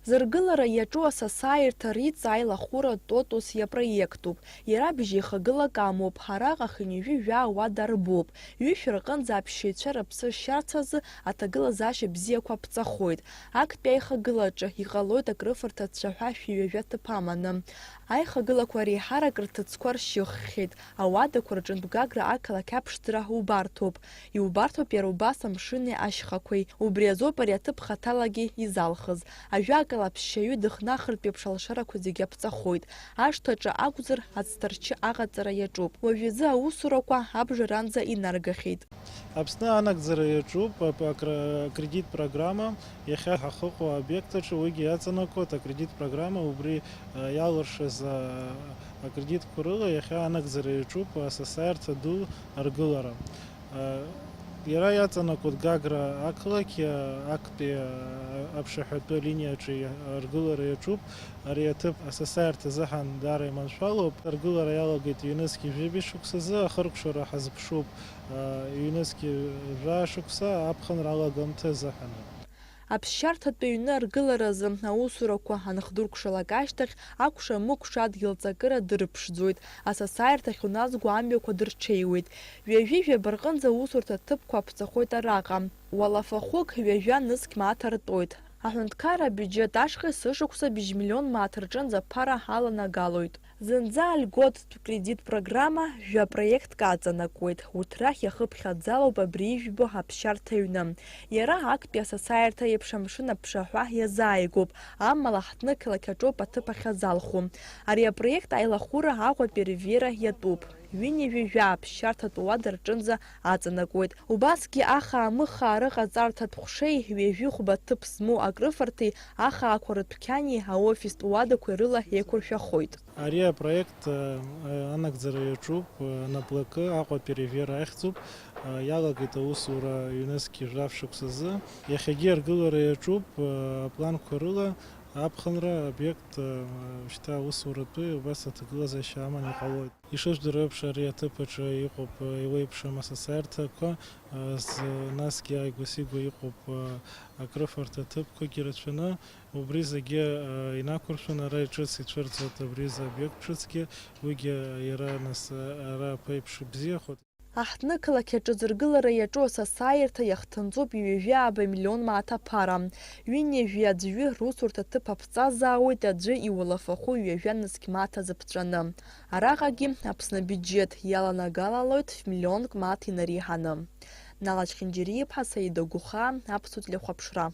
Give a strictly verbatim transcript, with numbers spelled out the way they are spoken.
Зыргылара иаҿу асасааирҭа Риҵа аилахәыра Тотус иапроектуп. Иара бжьеихагылак амоуп, араҟа хынҩажәи жәаа уада рбоуп. Ҩышә рҟынӡа аԥсшьаҩцәа рыԥсы шьарц азы аҭагылазаашьа бзиақәа ԥҵахоит. Актәи аихагылаҿы иҟалоит акрыфарҭа цәаҳәашәи ҩажәа ҭыԥ аманы. Аихагылақәа реиҳарак рҭыӡқәа ршьыххьеит. Ауадақәа рҿынтә Гагра ақалақь аԥшӡара убарҭоуп. Иубарҭоуп иара убас амшыни ашьхақәеи. Убри азоуп ари аҭыԥ хаҭалагьы изалхыз. Ажәакала, аԥсшьаҩы дыхнахыртә еиԥш алшарақәа зегьы аԥҵахоит. Ашҭаҿы акәзар, ацҭарчы аҟаҵара иаҿуп. Уажәазы аусурақәа абжаранӡа инаргахьеит. Аԥсны анагӡара иаҿуп ап-, акр-, акредит программа, иахьа ҳахыҟоу аобиект аҿы уигьы иаҵанакуеит акредит программа, убри, а, иалыршаз, а, акредитқәа рыла иахьа анагӡара иаҿуп асасааирҭа ду аргылара. А, иара иаҵанакуеит Гагра ақалақь, а, актәи, а, аԥшаҳәатәы алиниаҿы иа-, аргылара иаҿуп. Ари аҭыԥ асасааирҭа азыҳәан даара иманшәалоуп. Аргылара иалагеит ҩнызқь жәибжь шықәсазы, ахыркәшара ҳазԥшуп, а, ҩнызқь жәаа шықәса аԥхынра алагамҭа азыҳәан. Аԥсшьарҭатә ҩны аргыларазы аусурақәа анхдыркәшалак ашьҭахь, акәша-мыкәша адгьыл ҵакыра дырԥшӡоит, асасааирҭахь уназго амҩақәа дырҽеиуеит. Ҩажәи жәаба рҟынӡа аусурҭа ҭыԥқәа аԥҵахоит араҟа. Уалафахәык ҩажәа нызқь мааҭ артәоит. Аҳәынҭқарра абиуџьет ашҟа есышықәса быжь миллион мааҭ рҿынӡа аԥара аланагалоит. Зынӡа альготатә кредит программа жәа проектк аҵанакуеит. Урҭ рахь иахыԥхьаӡалоуп абри ижәбо аԥсшьарҭа аҩны. Иара актәи асасааирҭа еиԥш амшын аԥшаҳәа иазааигәоуп, амала ҳҭнықалақь аҿоуп аҭыԥ ахьазалху. Ари апроект аилахәыра Аҟәатәи Ривера иатәуп. Ҩынҩажәи жәаа аԥсшьарҭатә уада рҿынӡа аҵанакуеит. Убасгьы ахаа-мыхаа рыҟаҵарҭатә ҟәшеи ҩажәи хәба ҭыԥ змоу акрыфарҭеи ахаақәа рыдәқьани аофистә уадақәеи рыла еиқәыршәахоит. Ари апроект, э, анагӡара иаҿуп, э, анаплакы Аҟәатәи Ривера ахьӡуп, э, иалагеит аусура ҩнызқь жәаф шықәсазы. Иахьагьы аргылара иаҿуп, э, апланқәа рыла аԥхынра обиект, э, шьҭа аусуратәы убас аҭагылазаашьа аманы иҟалоит. Ишыжәдыруа еиԥш, ари аҭыԥ аҿы иҟоуп, э, еиуеиԥшым асасааирҭақәа, э, з-, насгьы ааигәа-сигәа иҟоуп, э, акрыфарҭа ҭыԥқәагьы рацәаны. Убри зегьы, э, инақәыршәаны ара иҿыц ицәырҵуеит абри изы обиект ҿыцгьы, уигьы иара нас, э, ара аԥеиԥш ибзиахоит. Аҳҭнықалақь аҿы зыргылара иаҿу асасааирҭа иахҭынҵоуп ҩажәи ааба миллион мааҭ аԥара. Ҩынҩажәи аӡәы русурҭа ҭыԥ аԥҵазаауеит аӡәы иуалафахәы ҩажәа нызқь мааҭ азыԥҵәаны. Араҟагьы Аԥсны абиуџьет иаланагалалоит ф-миллионк мааҭ инареиҳаны. Нала Чхинџьариа-иԥҳа, Саида Гәыхаа, Аԥсуа телехәаԥшра.